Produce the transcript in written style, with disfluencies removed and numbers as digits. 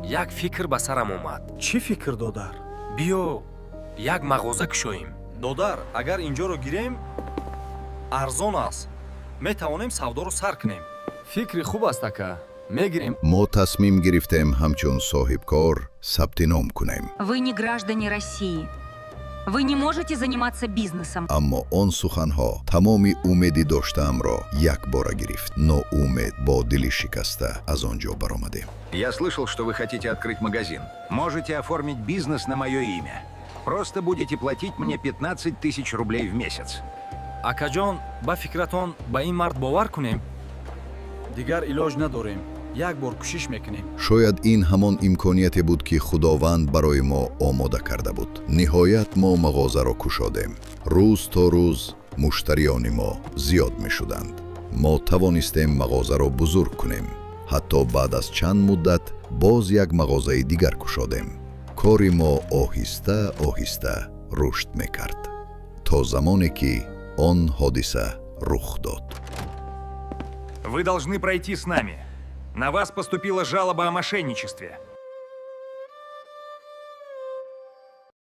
Як фикр ба сарам омад. Чӣ фикр, додар? Биё, як мағоза кушоем. Додар, агар инҷоро гирем, арзон аст, метавонем савдоро сар кунем. Фикри хуб аст, ака, мегирем. Мо тасмим гирифтем, ҳамчун соҳибкор сабти ном кунем. Вы не граждане России. Вы не можете заниматься бизнесом. Аммо он суханҳо тамоми умеди доштаамро якбора гирифт. Ноумед, бо дили шикаста аз он ҷо баромадем. Я слышал, что вы хотите открыть магазин. Можете оформить бизнес на мое имя. Просто будете платить мне 15 тысяч рублей в месяц. Акаҷон, ба фикратон, ба ин мард бовар кунем? Дигар илоҷ надорем, як бор кӯшиш мекунем. Шояд ин ҳамон имконияте буд, ки Худованд барои мо омода карда буд. Ниҳоят мо мағозаро кушодем. Рӯз то рӯз муштариёни мо зиёд мешуданд. Мо тавонистем мағозаро бузург кунем. Ҳатто баъд аз чанд муддат боз як мағозаи дигар кушодем. Кори мо оҳиста оҳиста рушд мекард, то замоне ки он ҳодиса рух дод. Вы должны пройти с нами. На вас поступила жалоба о мошенничестве.